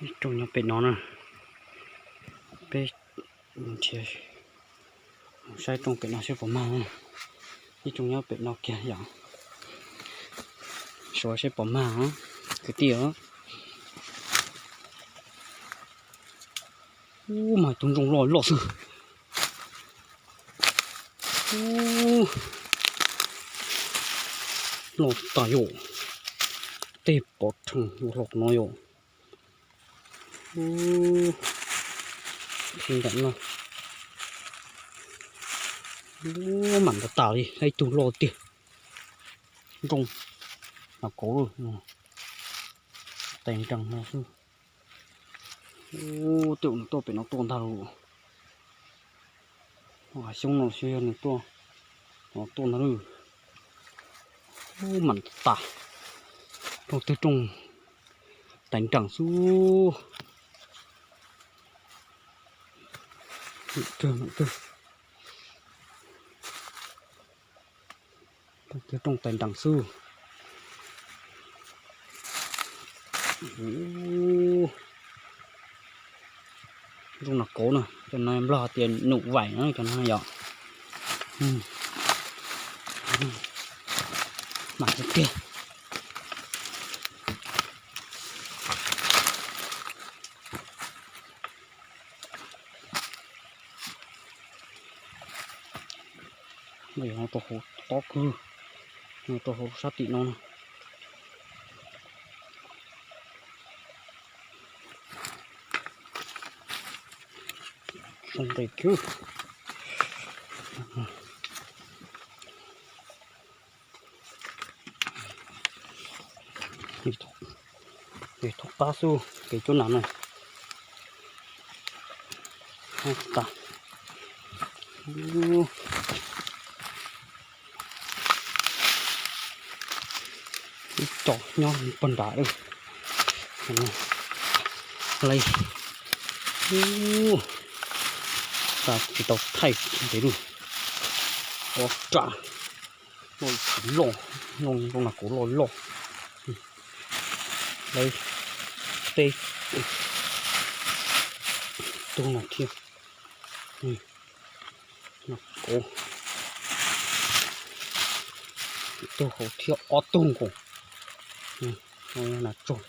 Ib rooj nyob pem no na, peb nrhiav saib rooj pem no seb puas mag. Ib rooj nyob pem no kiag yom, suav seb puas mag kwv tij. Ub, mas tus ntsooj loj loj xwb. Ub, loj tas yom, tej pov rhees hlo no yom. Ub, ntawm no, ub, mam tas tas li, ib tug loj tiag. Nrooj, no kauv, tais nrees no xwb. Ub, tej zaum nws tuaj pem no tuaj ntag lauj. Hav xyoob no xyov yog nws tuaj, tuaj ntag lauj. Ub, mam tas, rooj twg rooj tais nrees xwb. Mam kawg, mam kawg. Rooj twg rooj tais nrees xwb. Ub, rooj no kauv na, cov no nplog tias num vais na cov no yom. Mam tiag tiag. Rau hauv tob kawg, rau hauv sab tim no na. Zoo nqis kiag. Thoob qab xwb kev cuab nas no. Ib co nyob pog nrad lawm. Lawv, ub, tas tsis tau thaij ntev lawm. Ua ras, loj, loj, loj, nas kauv loj loj. Lawv, peb tug no thiab. Nas kauv, tug hauv thiab ob tug nkaus. Nas tsuag,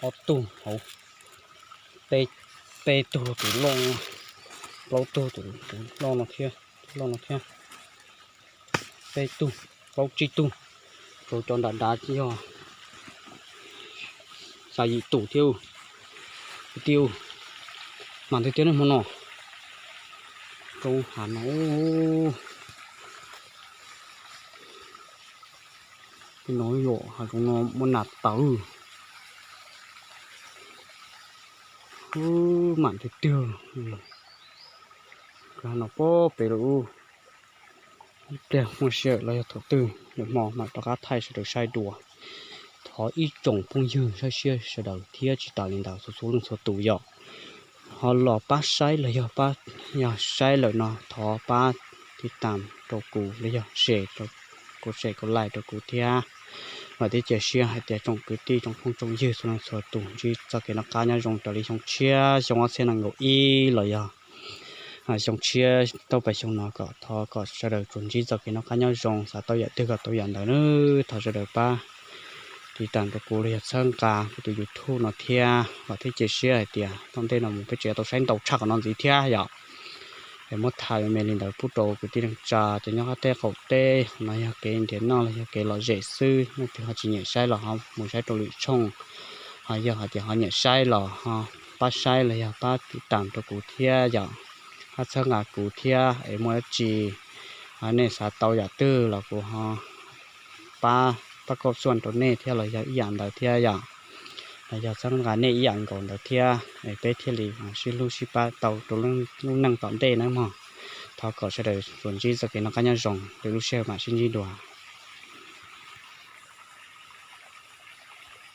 ob tug hauv, peb tug tus loj, plaub tug tus loj no thiab, loj no thiab. Peb tug, plaub tsib tug, rau cov nram nrad yog xya yim tus thiab. Kwv tij, mas ntev tiag ne hmo no. Rau hav no, no yog hav zoov no muaj nas tawv. Ub, mam tiag tiag. Hav no pob pem lawm. Ib pliag muaj sij hawm los yog thaum twg lwm hmo mam rov qab thaij sawv daws saib dua. Thov ib tsoom phooj ywg saib siab sawv daws thiab tsis tas li ntawd txhua txhua leej txhua tus yom, ho los pab saib los yog pab, yog saib lawm no thov pab tiv tam rau kuv los yog share, kuv share kuv like rau kuv thiab. Vam thiab cia siab hais tias tsoom kwv tij tsoom phooj tsoom ywg txhua leej txhua tus ntsib txoj kev noj qab nyob zoo raws li xyoo tshiab xyoo ob txhiab nees nkaum ib los yog xyoo tshiab tau pas xyoo no kom thov kom sawv daws tsuas ntsib txoj kev noj qab nyob zoo, xav tau yam twg kom tau yam ntawd na. Thov sawv daws pab tiv tam rau kuv los yog txhawb nqa kuv tus YouTube no thiab. Vam thiab cia siab hais tias tom ntej no mus peb tseem yuav tau saib ntau tshaj qhov no ntxiv thiab yom. Es muab tham me me li ntawd pub rau kwv tij neej tsa cov nyob qab teb qaum teb, qhov no yog kev nrhiav noj los yog kev lom zem xwb, leej twg ho tsis nyiam saib los ho mus saib rau lwm tshooj. Ho yog hais tias ho nyiam saib los ho pab saib los yog pab tiv tam rau kuv thiab yom, pab txhawb nqa kuv thiab es muaj dab tsi ho nej xav tau yam twg los kuv ho pab, pab koj xuaj rau nej thiab los yog ib yam ntawd thiab yom, los yog txhawb nqa nej ib yam nkaus ntawd thiab es peb thiaj li sib hlub sib pab tau rau lub neej tom ntej nawb mog. Thov kom sawv daws tsuas ntsib txoj kev noj qab nyob zoo, lwm lub sij hawm mam sib ntsib dua.